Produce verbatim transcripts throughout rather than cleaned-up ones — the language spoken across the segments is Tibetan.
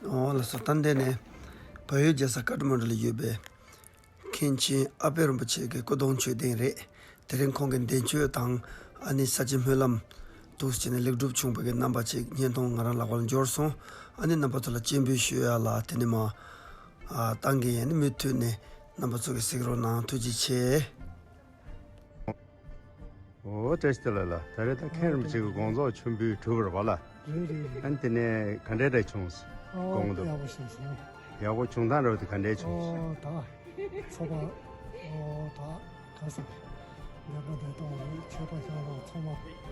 ཨོ་ལགས་སོ། ད་འདི་ནས་བལ་ཡུལ་རྒྱལ་ས་ཀ་ཐ་མན་ཌུ་ལ་ཡོད་པའི་མཁན་ཆེན་ཨ་པད་རིན་པོ་ཆེ་གི་སྐུ་གདུང་མཆོད་རྟེན་རེད། དེ་རིང་ཁོང་གི་གདན་མཆོད་དང་ཨ་ནི་ས་བྱི་སྨོན་ལམ་འདུག་སེ་བྱས་ནས་ལེགས་གྲུབ་བྱུང་བ་གི་རྣམ་པ་ཅིག་བརྙན་ཐུང་ང་རང་ལག་པ་ལ་འབྱོར་སོང་། ཨ་ནི་རྣམ་པ་ཚོ་ལ་སྤྱན་འབུལ་ཞུ་ཡ་ལ་དེ་ནས་མ་ཨ་བཏང་གི་ཡིན། ཨ་ནི་མུ་མཐུད་ནས་རྣམ་པ་ཚོ་གིས་གཟིགས་རོགས་གནང་། ཐུགས་རྗེ་ཆེ། ཨོ་བཀྲ་ཤིས་བདེ་ལེགས་ལགས། ད་རེས་ད་མཁན་རིན་པོ་ཆེ་གི་དགོངས་རྫོགས་མཆོད་འབུལ་གྲུབ་པ་རེད་པ་ལགས། རེད་རེད་རེད། ཨ་ནི་དེ་ནས་ག་འདྲས་འདྲ་བྱུང་སོང་། ཨོ་དགོངས་དཔེ་འདུག་ཡག་པོ་བྱུང་སོང་། ཡག་པོ་བྱུང་སྟངས་འདྲ་བོ་དེ་ག་འདྲས་བྱུང་སོང་། ཨོ་ད་ཚོགས་པ་ཨོ་ད་ག་ས་ནད་པ་ནད་གདོང་རེད། མཆོད་པ་ཤག་རོགས་ཚང་མ་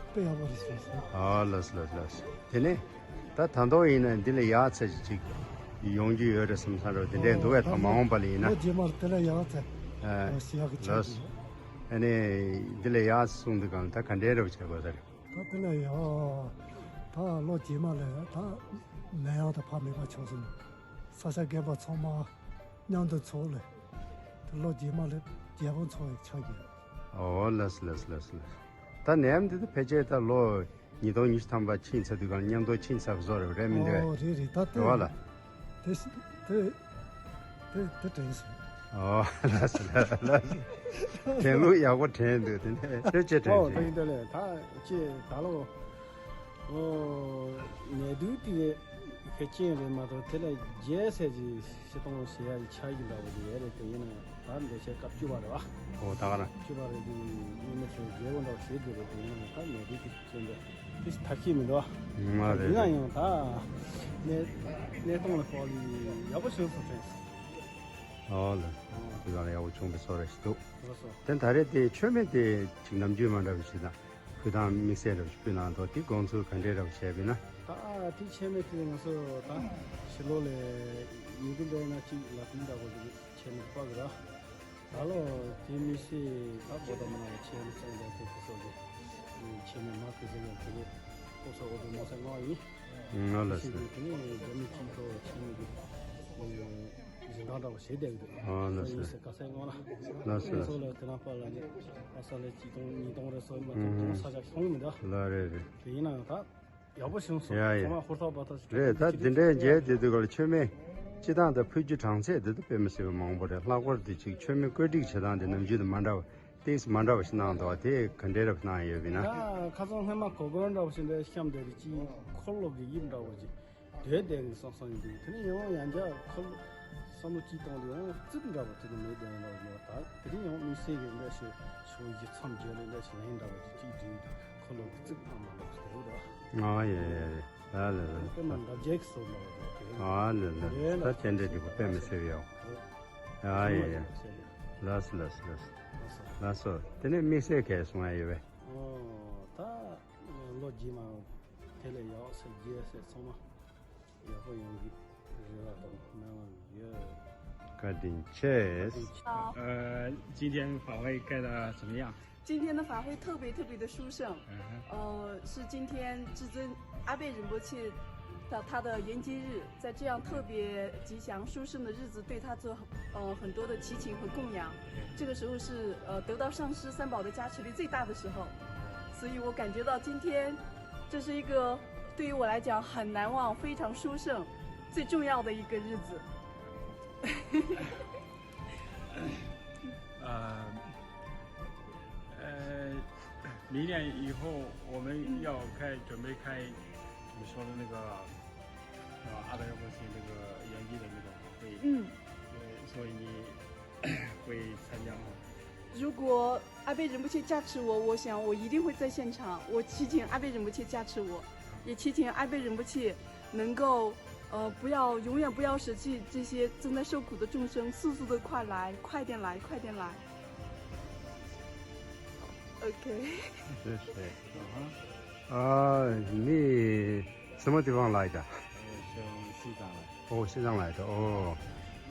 དཔེ་ཡག་པོ་རེད་བྱུང་སོང་། ཨོ་ལགས་སོ་ལགས་སོ་ལགས་སོ། དེ་ནས། ད་ད་དུང་ཡིན་ན་འདི་ལས་ཡག་ཚད་ཅིག་ཡོང་རྒྱུ་ཡོད་རེད་བསམ་བསམ་རོགས་དེ་འདྲས་འདུག་གས། ད་མ་འོངས་པ་ལ་ཡིན་ན། ལོ་རྗེས་མར་དེ་ལས་ཡག་ཚད་ཨ་ཞིག་ཡག་གི་ལགས་ཆགས་ཀྱི་ཡོད། ཨ་ནི་འདི་ལས་ཡག་གསུངས་འདུག་གམ། ད་ག་འདྲས་རེད་བྱེད་དགོས་ས་རེད། ད་དེ་ལས་ཡག་ད་ལོ་རྗེས་མ་ལ་ད་ནད་ཡག་ད་ཕར་མེད་པ་བྱུང་སོང་། ས་ཆ་རྒན་པ་ཚང་མ་མཉམ་དུ་ཚོགས་ལས་ད་ལོ་རྗེས་མ་ལ་རྒྱལ་པོ་འཚོགས་ཡག་ཆགས་ཀྱི་ཡོད། ཨོ་ལགས་སོ་ལགས་སོ་ལགས་སོ་ལགས་སོ། ད་ནད་ཡམས་འདི་ད་ཕལ་ཆེར་ད་ལོ་ཉིས་སྟོང་ཉི་ཤུ་ཐམ་པ་ཕྱིན་ཚར་དུས་གང་མཉམ་དུ་ཕྱིན་ཚར་བཟོ་རེད་རེད་མི་འདུག་གས། ཨོ་རེད་རེད། ད་དེ་རེད་པ་ལགས། དེ་དེ་དེ་དེ་དྲན་སོང་། ཨོ་ལགས་སོ་ལགས་སོ་ལགས་སོ། དྲན་ལུགས་ཡག་པོ་དྲན་འདུག་དེ་ནས་དེ་ཅི་དྲན་ཨོ་སོང་། དེ་ཡིན་ད་ལས་ད་ཅི་ད་ལོ་ཨོ་ནད་དུག་དེ་གལ་ཆེན་རེད་མ་གཏོགས་དེ་ལས་རྒྱལ་སྲས་ཀྱི་སྤྱི་སྟངས་ཞེ་ཡག་ཆགས་ཀྱི་འདྲ་བོ་དེ་ཡོད་རེད། དེ་ཡིན་ན་ད་འདི་ཆེ་སྐབས་བཅུ་པ་རེད་པ། ཨོ་ད་ག་རང་། བཅུ་པ་རེད་དེ་དངོས་གནས་བྱས་རྒྱལ་པོ་འདྲ་བོ་བྱེད་དགོས་རེད། དེ་ཡིན་ན་ད་ནད་དུག་དེ་བརྩོན་པས་དེ་ཐབས་ཤེས་མི་འདུག་པ། ང་རེད་ཡིན་ན་རེད། ཡང་ད་གནས་གནས་སྟངས་ལ་དཔག་ལས་ཡག་པོ་བྱུང་སོང་དྲན་སོང་། ཨོ་ལགས། དེ་ག་ལ་ཡག་པོ་བྱུང་བའི་བཟོ་འདྲ་ཞིག་འདུག་ལགས་སོ། དེ་ད་རེས་དེ་མཆོད་མེ་དེ་ཅིག་ནམ་རྒྱུན་མ་འདྲ་བ་ཞིག་དང་། ཕུལ་སྟངས་དམིགས་བསལ་འདྲ་བོ་ཞིག་ཕུལ་གནང་འདུག་དེ་དགོངས་ཚུལ་ག་འདྲས་འདྲ་བོ་བྱས་པ་ཡིན་ན། ད་དེ་མཆོད་མེ་དེ་ང་ཚོ་ད་ཕྱི་ལོགས་ལ་ཉིན་དེ་འདྲ་ཡིན་ན་གཅིག་ལ་དུང་འདྲ་བོ་ཞིག་མཆོད་མེ་སྤར་གི་ར། ད་ལོ་དེ་དམིགས་བསལ་ད་བོད་དང་མི་ནང་ལ་ཆེ་ཡང་གཙང་ར་དེ་ཁོ་སོགས་ཀྱི་མཆོད་མེ་མ་ཕུལ་ཟེར་ཡང་དེ་ལས་ཁོ་སོགས་འོ་དེ་མོ་སེ་མངགས་ཡིན། ང་ལ་ཞེས་ཟེར། དེ་ནས་རྒྱ་མི་གཅིག་ཁོ་མཆོད་མེ་གི་སྦྱིན་བདག་འདྲ་བོ་བྱས་བསྡད་ཀྱི་འདུག་ཨ་ལ་ཟེར། ཡིན་ཟེར་ཁ་གསལ་མངགས་ལ། ལ་ཟེར། ཁོ་ཚོ་ལ་དེ་ནང་པ་ལ་ནི་ཨ་ས་ལ་གཅིག་སྟོང་ཉིས་སྟོང་རེ་སོགས་མ་ཐུབ་ཨུམ་གཏོང་ས་ཆ་ཤོང་མི་འདྲ། ལ་རེད་རེད། དེ་ཡིན་ན་ཡང་ད་ཡག་པོ་བྱུང་སོང་། ཡ་ཡ། ཚང་མ་ཧུར་ཐག་འབད་ཐག་ཞིག་རེད། ད་འདི་འདྲའི་མཇལ་བསྡད་དུས་སྐབས་ལ་མཆོད་མེ་སྤྱི་བཏང་དང་ཕུལ་རྒྱུ་གྲངས་ཚད་འདི་ད་དཔེ་མི་སྲིད་པ་མང་པོ་རེད། ལྷག་པར་དུ་ཅིག་མཆོད་མེ་བཀོད་སྒྲིག་བྱེད་སྟངས་འདི་ནམ་རྒྱུན་དང་མ་འདྲ་བ་ཏོག་ཙམ་མ་འདྲ་བ་ཞིག་གནང་འདུག་པ། དེ་ག་འདྲའི་རབ་གནང་ཡོད་པ་ཡིན་ན། ད་ཁ་སང་སྔོན་མ་གོ་སྐོན་འདྲ་བོ་ཞིག་འདྲ་བཤམས་བསྡད་དེ་ཅིག་འཁོར་ལོ་གི་དབྱིབས་འདྲ་བོ་ཅིག་སྡོད་བསྡད་ཀྱི་བསམ་བསམ་ཡིན་དུས། དེ་ནས་ཡང་ཡང་བསྐྱར་ཁོ་བསམ་བློ་གཅིག་བཏང་དུས་ཡང་རྩིབས་འདྲ་བོ་དེ་ནི་མེད་བསྡད་ཡོད་འདྲ་བོ་ཡོད། ད་དེ་རིང་ཡང་དམིགས་བསལ་གྱི་འདྲ་ཞིག་ཞུ་རྒྱུ་མཚམས་བརྗོད་ལས་འདྲ་ཞིག་ལན་འདྲ་བོ་ཅིག་གཅིག་བསྒྲིལ་དུས་ཁོ་ལོ་གི་རྩིབས་ཨ་མ་ལོ་ཞིག་དེ་འདྲ། ཨ་ཡེ་ཡེ་ཡེ། ལ་ལ་ལ། དཔེ་མ་འདབ་བརྒྱད་ཀྱི་བཟོ་འདྲ་བོ་དེ། ཨ་ལ་ལ། ད་དེ་འདྲ་འདི་པོ་དཔེ་མི་སྲིད་ཡོད། ཨ་ཡེ་ཡེ། ལགས་སོ་ལགས་སོ་ལགས་སོ། ལགས་སོ། དེ་ནས་དམིགས་བསལ་གས་གསུང་ཡ་ཡོད་པས། ཨོ་ད་ལོ་རྗེས་མ་དེ་ལས་ཡག་ས་རྒྱས་ས་ཚང་མ་ཡག་པོ་ཡོང་གི་རེ་བ་དང་སྨོན་ལམ་ཡོད། བཀའ་དྲིན་ཆེ། 呃，今天法会开得怎么样？今天的法会特别特别的殊胜，嗯哼。呃，是今天至尊阿倍仁波切的他的圆寂日，在这样特别吉祥殊胜的日子，对他做呃很多的祈请和供养。这个时候是呃得到上师三宝的加持力最大的时候，所以我感觉到今天这是一个对于我来讲很难忘、非常殊胜、最重要的一个日子。呃，呃，明年以后我们要开，准备开你说的那个，呃，阿德仁波切那个圆寂的那个法会。嗯。呃，所以你会参加吗？如果阿倍仁波切加持我，我想我一定会在现场。我祈请阿倍仁波切加持我，也祈请阿倍仁波切能够，呃，不要，永远不要舍弃这些正在受苦的众生，速速的快来，快点来，快点来。OK。谢谢。啊，你什么地方来的？我从西藏来。哦，西藏来的。哦，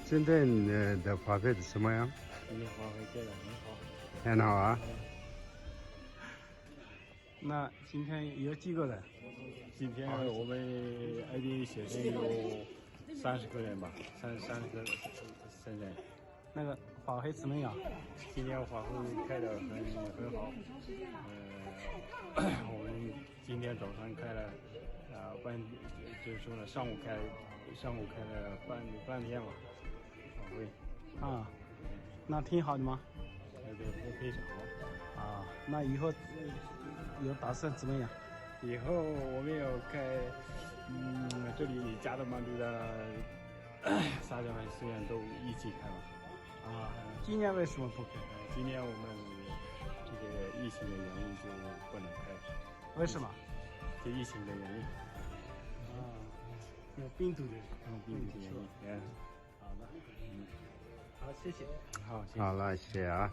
今天，呃，的法会怎么样？今天法会开得很好。很好啊。嗯。 那今天有几个人？今天我们爱丁学生有三十个人吧，三，三十个学生。那个法会怎么样？今天法会开得很，很好。呃，我们今天早上开了，呃，半，就是说呢，上午开了上午开了半半天吧。啊，对。啊，那挺好的嘛。对对，都非常好。啊，那以后有打算怎么样？以后我们要开，嗯，这里加德满都的沙江饭书院都一起开吧。啊，今年为什么不开？呃，今年我们这个疫情的原因就不能开。为什么？就疫情的原因。啊，有病毒的。嗯，病毒的原因。嗯。好的。嗯。好，谢谢。好，谢谢。好了，谢谢啊。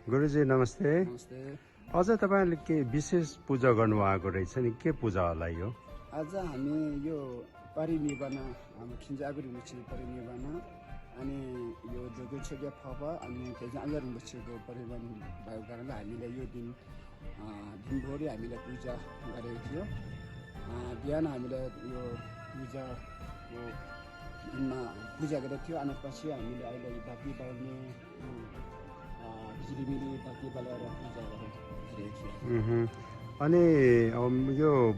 गुरुजी नमस्ते। नमस्ते। आज तपाईँले के विशेष पूजा गर्नुभएको रहेछ नि? के पूजा होला यो? आज हामी यो परिनिब्बाना, हाम्रो खिन्जा आगो रिम्पोछे परिनिब्बाना, अनि यो जोग्यो छोग्या फफा, अनि तेजा आगो रिम्पोछेको परिनिब्बाना भएको कारणले हामीलाई यो दिन, अ, दिनभरि हामीलाई पूजा गरेको थियो। अ, बिहान हामीलाई यो पूजा, यो दिनमा पूजा गरेको थियो, अनि पछि हामीले अहिले यो बाकी बाल्ने, अ, झिलिमिली बाकी बालेर पूजा गरेको थियो। उहुँ। अनि, अम, यो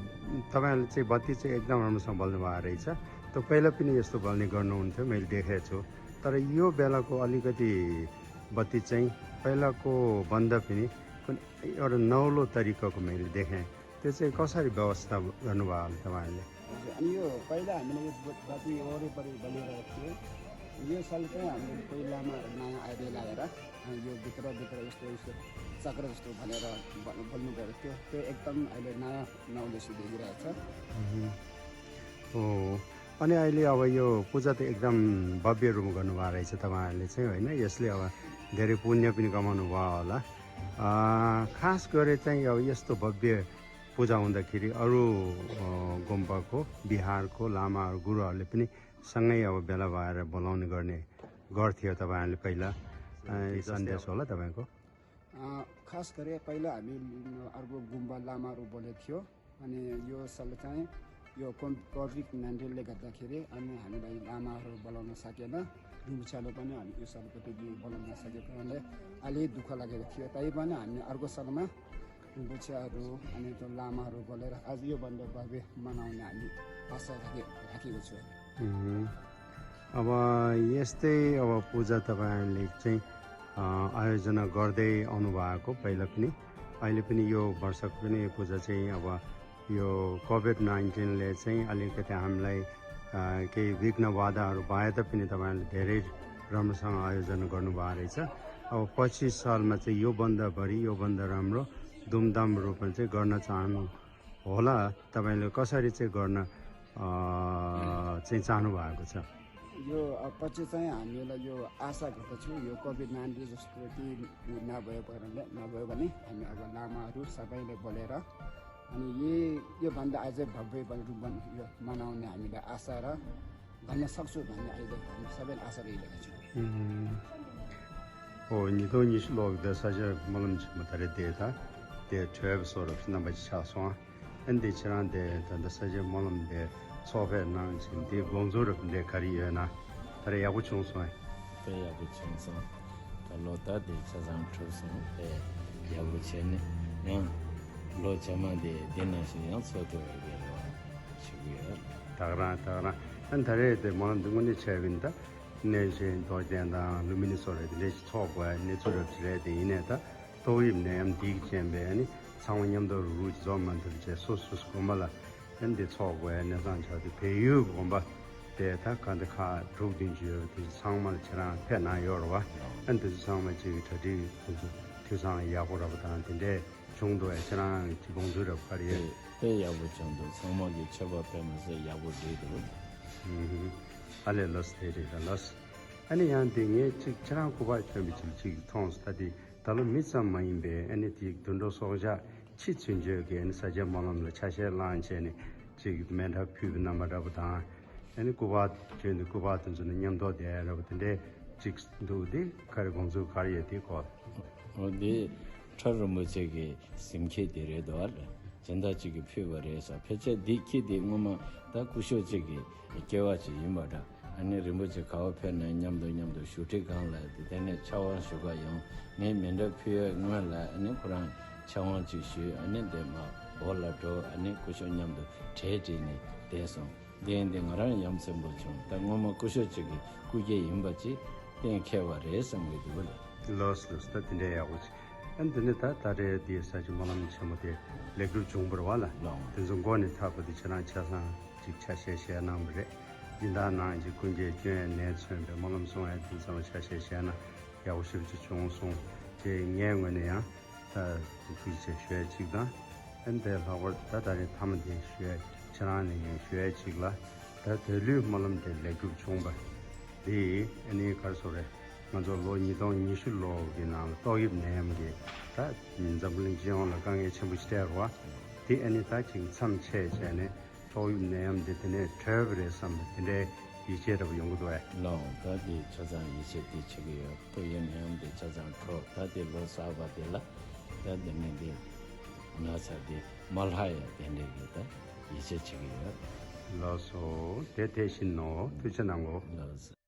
तपाईँहरूले चाहिँ बत्ती चाहिँ एकदम राम्रोसँग बल्नुभएको रहेछ। त पहिला पनि यस्तो बल्ने गर्नुहुन्थ्यो, मैले देखेको छु। तर यो बेलाको अलिकति बत्ती चाहिँ पहिलाको भन्दा पनि कुनै एउटा नौलो तरिकाको मैले देखेँ। त्यो चाहिँ कसरी व्यवस्था गर्नुभयो होला तपाईँहरूले? हजुर, अनि यो पहिला हामीले यो ब-, बत्ती वरिपरि बलिरहेको थियो। यो साल चाहिँ हामीले कोही लामाहरू नयाँ आइडिया लगाएर, अनि यो भित्र, भित्र यस्तो, यस्तो चक्र जस्तो भनेर ब-, बोल्नुभएको थियो। त्यो एकदम अहिले नयाँ नौलेसी देखिरहेको छ। उहुँ। हो। अनि अहिले अब यो पूजा त एकदम भव्य रूपमा गर्नुभएको रहेछ तपाईँहरूले चाहिँ, होइन? यसले अब धेरै पुण्य पनि कमाउनु भयो होला। अ, खास गरी चाहिँ अब यस्तो भव्य पूजा हुँदाखेरि अरू, अ, गुम्बाको, विहारको लामाहरू, गुरुहरूले पनि सँगै अब भेला भएर बोलाउने गर्ने गर्थ्यो तपाईँहरूले पहिला। अ, सन्देश होला तपाईँको? अ, खास गरी पहिला हामी, अ, अर्को गुम्बा लामाहरू बोलेको थियो। अनि यो साल चाहिँ यो कोम-, कोभिड नाइन्टिनले गर्दाखेरि अनि हामीलाई लामाहरू बोलाउन सकेन। रिम्पोछेले पनि हामी यो साल पनि बोलाउन सकेको कारणले अलि दुःख लागेको थियो। तैपनि हामी अर्को सालमा रिम्पोछेहरू अनि त्यो लामाहरू बोलेर आज योभन्दा भव्य मनाउने हामी आशा राखे-, राखेको छौँ। उम्, अब यस्तै अब पूजा तपाईँहरूले चाहिँ, अ, आयोजना गर्दै आउनुभएको पहिला पनि, अहिले पनि यो वर्षको पनि यो पूजा चाहिँ अब यो कोभिड नाइन्टिनले चाहिँ अलिकति हामीलाई, अ, केही विघ्न बाधाहरू भए तापनि तपाईँहरूले धेरै राम्रोसँग आयोजना गर्नुभएको रहेछ। अब पच्चिस सालमा चाहिँ योभन्दा बढी, योभन्दा राम्रो धुमधाम रूपमा चाहिँ गर्न चाहनु होला, तपाईँले कसरी चाहिँ गर्न, अ, चाहिँ चाहनु भएको छ? यो, अ, पछि चाहिँ हामीलाई यो आशा गर्दछु, यो कोभिड नाइन्टिन जस्तो केही नभएको कारणले, नभयो भने हामी अब लामाहरू सबैलाई बोलेर अनि यही, योभन्दा अझै भव्य रूपमा यो मनाउने हामीलाई आशा र गर्न सक्छु भन्ने अहिले हामी सबैले आशा राखिरहेका छौँ। उम्। ཨོ། ཉིས་སྟོང་ཉི་ཤུ་ལོའི་ཟླ་ས་ཆ་སྨོན་ལམ་ཆེན་མོ་ད་རེས་དེ་ད་དེ་གྲོལ་བ་སོགས་རབ་རྣམ་པ་ཅིག་ཆགས་སོང་། ཨ་ནི་དེ་ཁྱེད་རང་དེ་ད་ལྟ་ས་ཆ་སྨོན་ལམ་དེ་ཚོགས་ཕེབས་གནང་ཞིང་དེ་དགོངས་ཚུལ་རབ་འདྲ་ག་རེ་ཡོད་ན། ད་རེས་ཡག་པོ་བྱུང་སོང་ཨེ། དཔེ་ཡག་པོ་བྱུང་སོང་། ད་ལོ་ད་དེ་ཆ་ཚང་གྲུབ་སོང་། དཔེ་ཡག་པོ་བྱས་ནས་ཡང་ལོ་རྗེས་མ་དེ་འདི་ནང་བཞིན་ཡང་ཚོགས་ཐུབ་པའི་རེ་བ་ཞུ་གི་ཡོད། ད་ག་རང་ད་ག་རང་། ཨ་ནི་ད་རེས་དེ་སྨོན་ལམ་འདི་དངོས་གནས་བྱས་པ་ཡིན་ད། གནས་ཆེན་རྡོ་རྗེ་གདན་དང་ལུམ་བི་ནི་སོགས་རེད། དེ་འདྲས་ཞིག་ཚོགས་དགོས་གནས་ཚུལ་རབ་ཅིག་རེད། དེ་ཡིན་ནའི་ད་ཏོག་དབྱིབས་ནད་ཡམས་འདི་གི་རྐྱེན་པས་ཨ་ནི་ཚང་མ་མཉམ་དུ་རུ་རུ་ཅིག་འཛོམས་མ་ཐུབ་བྱས་སོ་སོ་སོ་དགོན་པ་ལ་ཨ་ནི་དེ་ཚོགས་དགོས་གནས་སྟངས་ཆགས་དུས་བལ་ཡུལ་དགོན་པ་དེ་ད་ག་འདི་ཁག་དྲུག་བདུན་ཅུ་ཡོད་པ་དེ་ཚོ་ཚང་མ་ལ་ཁྱེད་རང་ཕེབས་གནང་ཡོད་རེད་བ། ཨ་ནི་དེ་ཚོ་ཚང་མ་ཅིག་གྲ་སྒྲིག་དེ་ཚོ་འཐུས་ཚང་ཡག་པོ་རེད་པ་དང་དེ་འདྲས་བྱུང་འདུག་ཨེ། ཁྱེད་རང་གི་དགོངས་ཚུལ་རབ་ག་རེ་ཡོད། དཔེ་ཡག་པོ་བྱུང་འདུག་ཚང་མ་གི་མཆོད་པ་དཔེ་མི་སྲིད་ཡག་པོ་བསྒྲིགས་འདུག་ཨ་ལས་ལགས་སོ། དེ་རེད་ད་ལགས་སོ། ཨ་ནི་ཡང་དེ་ངས་ཅིག་ཁྱེད་རང་སྐུ་པར་བྱོན་པའི་ཅིག་ཅིག་མཐོང་སོང་། ད་དེ་ད་ལོ་མི་ཙམ་མ་ཡིན་པའི་ཨ་ནི་དེ་དུད་འགྲོ་སྲོག་ཆགས་ཕྱི་ཚུན་ཆད་ཀྱི་ཨ་ནི་ས་སྐྱ་སྨོན་ལམ་ལ་ཆ་ཤས་བླངས་བྱས་ནས་ཅིག་མཎྜལ་ཕུལ་བའི་རྣམ་པ་འདྲ་པོ་དང་། ཨ་ནི་སྐུ་པར་བྱོན་དུས་སྐུ་པར་དེ་ཚོ་ནི་མཉམ་དུ་བསྡད་ར་པོ་དེ་འདྲས་ཅིག་འདུག་དེ་ག་རེ་དགོངས་ཚུལ་ག་རེ་ཡོད་དེ་གོ། འོ་དེ་ཁྲ་རིན་པོ་ཆེ་གི་གཟིམ་ཁྱེད་དེ་རེད་དོ། སྦྱིན་བདག་ཅིག་གིས་ཕུལ་བ་རེད་ཟེར། ཕལ་ཆེར་འདི་ཁྱེད་དེ་སྔོན་མ་ད་སྐུ་ཞབས་ཅིག་གི་སྐྱེ་བ་ཅིག་ཡིན་པ་འདྲ། ཨ་ནི་རིན་པོ་ཆེ་ག་པར་ཕེབས་ན་མཉམ་དུ་མཉམ་དུ་བཞུགས་ཁྲི་སྒང་ལ་དེ་དེ་ནས་ཕྱག་དབང་ཞུ་ག་ཡོང་། ངས་མཎྜལ་ཕུལ་བའི་སྔོན་ལ་ཨ་ནི་ཁོ་རང་ཕྱག་དབང་ཅིག་ཞུས། ཨ་ནི་དེ་མར་འོག་ལ་འགྲོ། ཨ་ནི་སྐུ་ཞབས་མཉམ་དུ་གྲལ་བསྒྲིགས་ནས་བསྡད་སོང་། དེ་ཡིན་དེ་ང་རང་ཡ་མཚན་པོ་བྱུང་། ད་སྔོན་མ་སྐུ་ཞབས་གཅིག་གི་སྐུ་སྐྱེ་ཡིན་པ་ཅིག་གཏན་འཁེལ་བ་རེད་བསམ་གི་འདུག་ལ། ལགས་སོ་ལགས་སོ། ད་དེ་འདྲའི་ཡག་པོ་ཅིག་ཨ་འདི་ནི་ད་ད་རེས་དེའི་ས་ཆ་སྨོན་ལམ་ཆེན་མོ་དེ་ལེགས་གྲུབ་བྱུང་བར་བ་ལ། ལགས། དེ་ཚོ་མགོ་ནས་ཐག་པ་དེ་ཁྱེད་རང་ཆ་ཚང་ཅིག་ཆ་ཤས་བཤད་གནང་བ་རེད། སྦྱིན་བདག་ནང་ཅིག་ཀུན་གྱིས་སྐྱོན་ཡང་ནས་མཚོན་པའི་སྨོན་ལམ་གསུང་ཡ་དེ་ཚང་མ་ཆ་ཤས་བཤད་ན་ཡག་པོ་ཞེ་པོ་ཅིག་བྱུང་སོང་། དེ་ངའི་ངོས་ནས་ཡང་ད་ཐུགས་རྗེ་ཆེ་ཞུ་ཡ་གཅིག་དང་། ཨ་ནི་དེ་ལྷག་པར་ད་ད་རེས་མཐའ་མ་དེ་ཞུ་ཡ་ཁྱེད་རང་ནས་ཡང་ཞུ་ཡ་གཅིག་ལ། ད་ད་ལོའི་སྨོན་ལམ་དེ་ལེགས་གྲུབ་བྱུང་བ་དེ་ཨ་ནི་ག་རེ་ཟེར་དགོས་རེད། ང་ཚོ་ལོ་ཉིས་སྟོང་ཉི་ཤུ་ལོ་གི་ནང་ལ་ཏོག་དབྱིབས་ནད་ཡམས་ཀྱིས་ད་འཛམ་བུ་གླིང་སྤྱི་ཡོངས་ལ་དཀའ་ངལ་ཆེན་པོ་ཞིག་སྤྲད་རེད་བ། དེ་ཨ་ནི་ད་ཅིག་མཚམས་ཆད་བྱས་ནས་ཏོག་དབྱིབས་ནད་ཡམས་དེ་དེ་ནས་གྲོལ་བ་རེད་བསམ་པ་དེ་འདྲའི་ཡིད་ཆེས་འདྲ་པོ་ཡོང་གི་འདུག་ཨེ། ལགས། ད་དེ་ཆ་ཚང་ཡིད་ཆེས་དེ་བྱེད་ཀྱི་ཡོད། ཏོག་དབྱིབས་ནད་ཡམས་དེ་ཆ་ཚང་གྲོལ། ད་དེ་ལོ་གསར་པ་དེ་ལ་ད་དེ་ནས་དེ་ན་ཚ་དེ་མ་ལྷག་ཡ་དེ་འདྲའི་གི་ད་ཡིད་ཆེས་བྱེད་ཀྱི་ཡོད། ལགས་སོ། དེ་དེ་བཞིན་ནོ། ཐུགས་རྗེ་གནང་གོ། ལགས་སོ།